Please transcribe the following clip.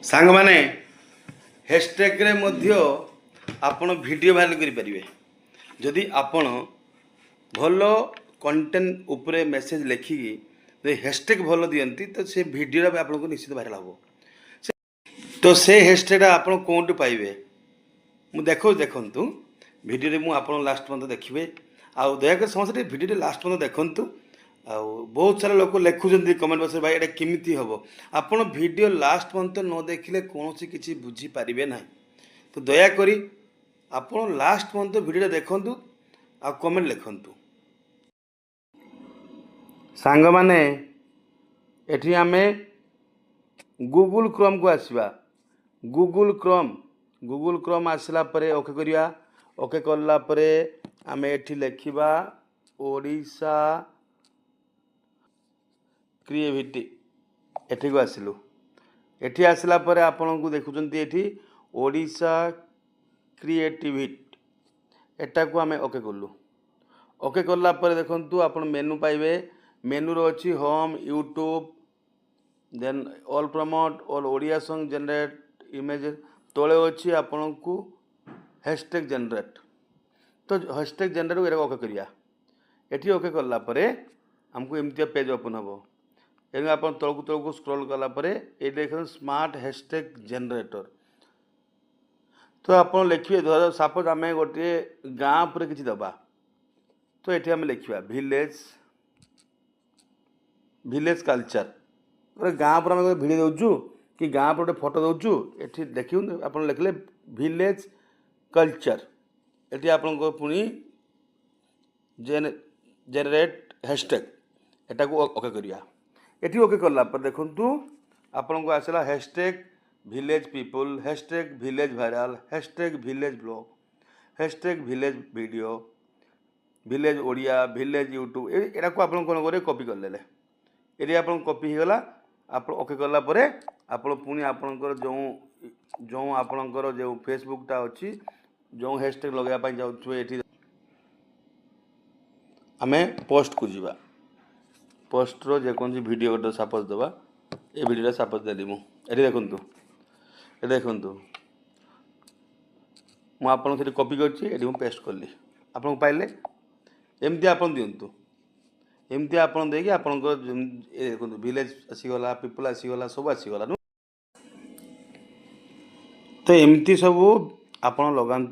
ସାଙ୍ଗମାନେ, ହ୍ୟାସଟ୍ୟାଗ୍ରେ ମଧ୍ୟ ଆପଣ ଭିଡ଼ିଓ ଭାଇରାଲ୍ କରିପାରିବେ। ଯଦି ଆପଣ ଭଲ କଣ୍ଟେଣ୍ଟ ଉପରେ ମେସେଜ୍ ଲେଖିକି ଯଦି ହ୍ୟାସଟ୍ୟାଗ୍ ଭଲ ଦିଅନ୍ତି, ତ ସେ ଭିଡ଼ିଓଟା ବି ଆପଣଙ୍କୁ ନିଶ୍ଚିତ ଭାଇରାଲ୍ ହେବ। ତ ସେ ହ୍ୟାସଟ୍ୟାଗ୍ଟା ଆପଣ କେଉଁଠୁ ପାଇବେ, ମୁଁ ଦେଖାଉଛି, ଦେଖନ୍ତୁ। ଭିଡ଼ିଓରେ ମୁଁ ଆପଣ ଲାଷ୍ଟ ପର୍ଯ୍ୟନ୍ତ ଦେଖିବେ। ଆଉ ଦୟାକରି ସମସ୍ତେ ଟିକେ ଭିଡ଼ିଓଟି ଲାଷ୍ଟ ପର୍ଯ୍ୟନ୍ତ ଦେଖନ୍ତୁ। ଆଉ ବହୁତ ସାରା ଲୋକ ଲେଖୁଛନ୍ତି କମେଣ୍ଟ ବକ୍ସରେ, "ଭାଇ, ଏଇଟା କେମିତି ହେବ?" ଆପଣ ଭିଡ଼ିଓ ଲାଷ୍ଟ ପର୍ଯ୍ୟନ୍ତ ନ ଦେଖିଲେ କୌଣସି କିଛି ବୁଝିପାରିବେ ନାହିଁ। ତ ଦୟାକରି ଆପଣ ଲାଷ୍ଟ ପର୍ଯ୍ୟନ୍ତ ଭିଡ଼ିଓଟା ଦେଖନ୍ତୁ ଆଉ କମେଣ୍ଟ ଲେଖନ୍ତୁ। ସାଙ୍ଗମାନେ, ଏଠି ଆମେ ଗୁଗୁଲ୍ କ୍ରୋମ୍କୁ ଆସିବା। ଗୁଗୁଲ୍ କ୍ରୋମ୍ ଆସିଲା ପରେ ଓକେ କରିବା। ଓକେ କଲା ପରେ ଆମେ ଏଠି ଲେଖିବା ଓଡ଼ିଶା କ୍ରିଏଭିଟି। ଏଠିକୁ ଆସିଲୁ। ଏଠି ଆସିଲା ପରେ ଆପଣଙ୍କୁ ଦେଖୁଛନ୍ତି ଏଠି ଓଡ଼ିଶା କ୍ରିଏଟିଭିଟି, ଏଟାକୁ ଆମେ ଓକେ କଲୁ। ଓକେ କଲା ପରେ ଦେଖନ୍ତୁ, ଆପଣ ମେନୁ ପାଇବେ। ମେନୁରେ ଅଛି home, YouTube, then all prompt, all Odia song generate image। ତଳେ ଅଛି ଆପଣଙ୍କୁ ହ୍ୟାସଟ୍ୟାଗ୍ ଜେନେରେଟ୍। ତ ହ୍ୟାସଟ୍ୟାଗ୍ ଜେନେରେଟ୍, ଏଟାକୁ ଓକେ କରିବା। ଏଠି ଓକେ କଲା ପରେ ଆମକୁ ଏମିତିଆ ପେଜ୍ ଓପନ୍ ହେବ। ଏଣୁ ଆପଣ ତଳକୁ ତଳକୁ ସ୍କ୍ରୋଲ୍ କଲା ପରେ ଏଇଠି ଦେଖନ୍ତୁ ସ୍ମାର୍ଟ ହ୍ୟାସଟ୍ୟାଗ୍ ଜେନେରେଟର୍। ତ ଆପଣ ଲେଖିବେ, ଧର ସପୋଜ୍ ଆମେ ଗୋଟିଏ ଗାଁ ଉପରେ କିଛି ଦେବା। ତ ଏଠି ଆମେ ଲେଖିବା ଭିଲେଜ୍, ଭିଲେଜ୍ କଲଚର୍। ଗୋଟେ ଗାଁ ଉପରେ ଆମେ ଗୋଟେ ଭିଡ଼ିଓ ଦେଉଛୁ କି ଗାଁ ଉପରେ ଗୋଟେ ଫଟୋ ଦେଉଛୁ। ଏଠି ଦେଖିବୁ, ଆପଣ ଲେଖିଲେ ଭିଲେଜ୍ କଲଚର୍। ଏଠି ଆପଣଙ୍କ ପୁଣି ଜେନେରେଟ୍ ହ୍ୟାସଟ୍ୟାଗ୍, ଏଟାକୁ ଓକେ କରିବା। ଏଠି ଓକେ କଲା ପରେ ଦେଖନ୍ତୁ, ଆପଣଙ୍କୁ ଆସିଲା hashtag village people, hashtag village viral, hashtag village vlog, hashtag village video, village Odia, village YouTube। ଏଟାକୁ ଆପଣ କ'ଣ କରିବେ? କପି କରିଦେଲେ ଏଠି ଆପଣଙ୍କ କପି ହେଇଗଲା। ଆପଣ ଓକେ କଲା ପରେ ଆପଣ ପୁଣି ଆପଣଙ୍କର ଯେଉଁ ଯେଉଁ ଆପଣଙ୍କର ଯେଉଁ ଫେସବୁକ୍ଟା ଅଛି, ଯେଉଁ ହ୍ୟାସଟ୍ୟାଗ୍ ଲଗାଇବା ପାଇଁ ଯାଉଥିବେ, ଏଠି ଆମେ ପୋଷ୍ଟକୁ ଯିବା। ପୋଷ୍ଟର ଯେକୌଣସି ଭିଡ଼ିଓ ଗୋଟେ ସପୋଜ୍ ଦେବା। ଏ ଭିଡ଼ିଓଟା ସପୋଜ୍ ଦେଲି ମୁଁ। ଏଠି ଦେଖନ୍ତୁ, ଏଠି ଦେଖନ୍ତୁ, ମୁଁ ଆପଣଙ୍କୁ ସେଠି କପି କରିଛି, ଏଠି ମୁଁ ପେଷ୍ଟ କଲି, ଆପଣଙ୍କୁ ପାଇଲେ। ଏମିତି ଆପଣ ଦିଅନ୍ତୁ। ଏମିତି ଆପଣ ଦେଇକି ଆପଣଙ୍କର ଏ ଦେଖନ୍ତୁ, ଭିଲେଜ୍ ଆସିଗଲା, ପିପୁଲ୍ ଆସିଗଲା, ସବୁ ଆସିଗଲା। ତ ଏମିତି ସବୁ ଆପଣ ଲଗାନ୍ତୁ।